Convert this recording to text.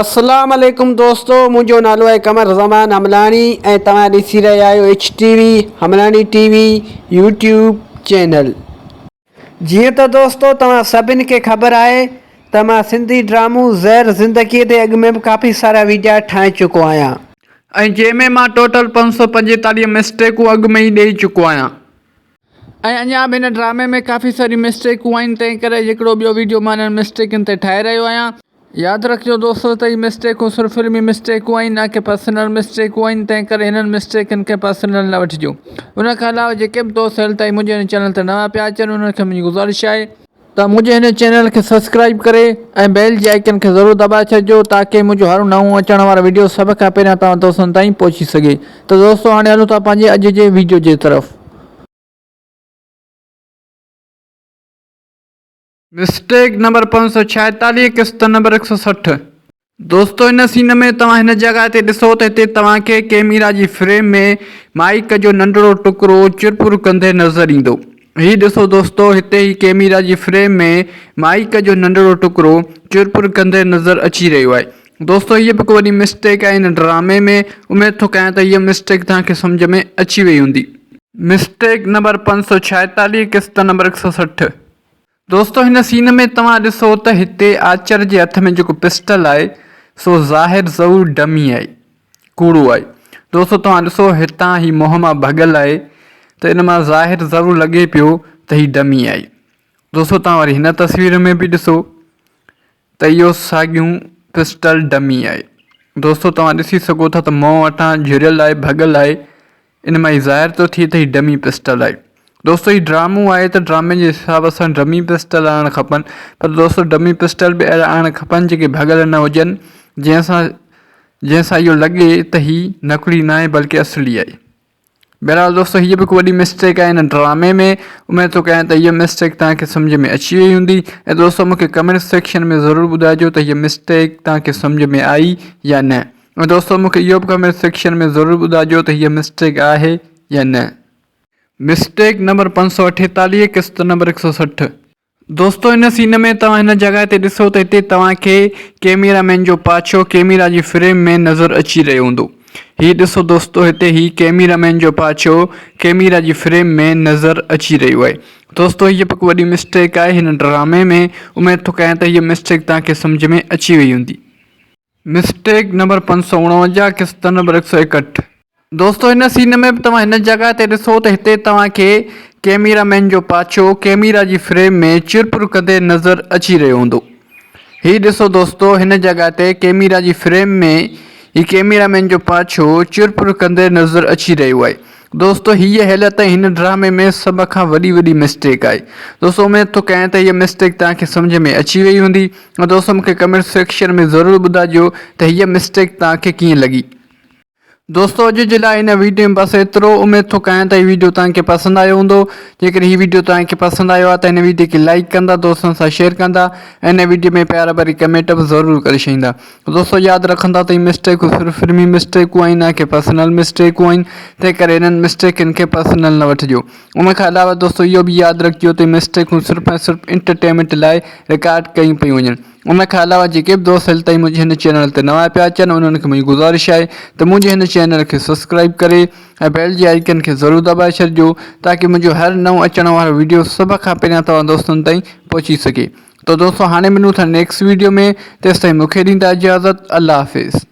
اسلام عليڪم دوستو منهنجو نالو آهي قمر زمان حملاڻي ۽ توهان ڏسي رهيا آهيو H T V Hamlani T V YouTube channel. جيئن ته دوستو توهان سڀن کي خبر آهي ته مان سنڌي ڊرامو زهر زندگي تي اڳ ۾ به ڪافي سارا ويڊيا ٺاهي چڪو آهيان. ۽ جنهن ۾ مان ٽوٽل 545 مسٽيڪون اڳ ۾ ئي ڏئي چڪو آهيان. ۽ اڃا به هن ڊرامي ۾ ڪافي ساريون مسٽيڪون آهن تنهن ڪري هڪڙو ٻيو ويڊيو مان انهن مسٽيڪن تي ٺاهي رهيو آهيان. ياد رکجو دوستو ته هي مسٽيڪون صرف فلمي مسٽيڪون آهن نه ڪي پرسنل مسٽيڪون آهن تنهن ڪري هنن مسٽيڪن کي پرسنل نه وٺجو. ان کان علاوه جيڪي به دوست هيل تائين منهنجي هن چينل تي نوان پيا اچن انهن کي منهنجي گذارش آهي ته منهنجي هن چينل کي سبسڪرائيب ڪري ۽ بيل جي آئيڪن کي ضرور دٻائي ڇڏجو تاڪه منهنجو هر نئون اچڻ وارو وڊيو سڀ کان پهريان توهان دوستن تائين پهچي سگهي ته دوستو هاڻي هلون ٿا پنهنجي اڄ جي وڊيو جي طرف. مسٽيڪ نمبر 546 قسط نمبر 160. دوستو ان سين ۾ توهان هن جڳهه تي ڏسو ته هتي توهان کي ڪيميرا جي فريم ۾ مائيڪ جو ننڍڙو ٽڪرو چرپر ڪندي نظر ايندو. هي ڏسو دوستو هتي هي ڪيميرا جي فريم ۾ مائيڪ جو ننڍڙو ٽڪرو چرپر ڪندي نظر اچي رهيو آهي. دوستو هيء به هڪ وڏي مسٽيڪ آهي هن ڊرامي ۾ اميد ٿو ڪيان ته هيء مسٽيڪ توهان کي سمجهه ۾ اچي وئي هوندي. مسٽيڪ نمبر 546 قسط نمبر 160. دوستو هن سين ۾ توهان ڏسو ته هتي آچر جي هٿ ۾ جيڪو پسٽل آهي سو ظاهر ضرور ڊمي آهي ڪوڙو آهي دوستو توهان ڏسو هتان هي منهن مان ڀڳل آهي ته ان مان ظاهر ضرور لڳي پيو ته هي ڊمي آهي دوستو توهان وري هن تصوير ۾ به ڏسو ته اهو ساڳيون پسٽل ڊمي آهي دوستو توهان ڏسي سگهو ٿا ته منهن وٽان جهريل آهي ڀڳل آهي ان مان هي ظاهر ٿو ٿئي ته هي ڊمي پسٽل آهي. دوستو هي ڊرامو آهي ته ڊرامي جي حساب سان ڊمي پسٽل آڻڻ کپن پر دوستو ڊمي پسٽل به اهڙا آڻڻ کپن جيڪي ڀڳل نه هجن جنهن سان جنهن سان اهو لڳي ته هي نقلي ناهي بلڪه اصلي آهي. بهرحال دوستو هيء به هڪ وڏي مسٽيڪ آهي هن ڊرامي ۾ اميد ٿو ڪيان ته هيء مسٽيڪ توهان کي سمجهه ۾ اچي وئي هوندي ۽ دوستو مون کي ڪمينٽ سيڪشن ۾ ضرور ٻڌائجو ته هيء مسٽيڪ توهان کي سمجهه ۾ آئي يا نه. ۽ دوستو مون کي اهو به ڪمينٽ سيڪشن ۾ ضرور ٻڌائجو ته هيء مسٽيڪ آهي يا نه. مسٽيڪ نمبر 548 قسط نمبر 160. دوستو ان سين ۾ توهان هن جڳهه تي ڏسو ته هتي توهان کي ڪيميرا مين جو پاڇو ڪيميرا جي فريم ۾ نظر اچي رهيو هوندو. هي ڏسو دوستو هتي هي ڪيميرا مين جو پاڇو ڪيميرا جي فريم ۾ نظر اچي رهيو آهي. دوستو هيء به هڪ وڏي مسٽيڪ آهي هن ڊرامي ۾ اميد ٿو ڪيان ته هيء مسٽيڪ توهان کي سمجهه ۾ اچي وئي هوندي. مسٽيڪ نمبر 549 قسط نمبر 161. دوستو هن سين ۾ به توهان هن جڳهه تي ڏسو ته هتي توهان کي ڪيميرا مين جو پاڇو ڪيميرا جي فريم ۾ چرپر ڪندي نظر اچي رهيو هوندو. هي ڏسو دوستو هن جڳهه تي ڪيميرا جي فريم ۾ هي ڪيميرا مين جو پاڇو چرپر ڪندي نظر اچي رهيو آهي. دوستو هيء هيل تائين هن ڊرامي ۾ سڀ کان وڏي وڏي مسٽيڪ آهي. دوستو اميد ٿو ڪيان ته هيء مسٽيڪ توهان کي سمجهه ۾ اچي وئي هوندي. ۽ دوستو مونکي ڪمينٽ سيڪشن ۾ ضرور ٻڌائجو ته هيء مسٽيڪ توهان کي ڪيئن لڳي. دوستو اڄ جي لاء هن ويڊيو ۾ بس ايترو اميد ٿو ڪيان ته هي ويڊيو توهان کي پسند آيو هوندو جيڪڏهن هي ويڊيو توهان کي پسند آيو آهي ته هن ويڊيو کي لائيڪ ڪندا دوستن سان شيئر ڪندا ۽ هن ويڊيو ۾ پيار ڀري ڪمينٽ به ضرور ڪري ڇڏيندا دوستو ياد رکندا ته هي مسٽيڪون صرف فلمي مسٽيڪون آهن نه ڪي پرسنل مسٽيڪون آهن تنهن ڪري انهن مسٽيڪن کي پرسنل نه وٺجو ان کان علاوه دوستو اهو به ياد رکجو ته مسٽيڪون صرف ۽ صرف انٽرٽينمينٽ لاء رڪارڊ ڪيون پيون وڃن ان کان علاوه جيڪي به دوست هيل تائين منهنجي هن چينل تي نوان پيا اچن انهن کي منهنجي گذارش آهي ته منهنجي هن چينل کي سبسڪرائب ڪري ۽ بيل جي آئيڪن کي ضرور دٻائي ڇڏجو تاڪي منهنجو هر نئون اچڻ وارو ويڊيو سڀ کان پهريان توهان دوستن تائين پهچي سگهي تو دوستو هاڻي ملون ٿا نيڪسٽ ويڊيو ۾ تيستائين مونکي ڏيندا اجازت الله حافظ.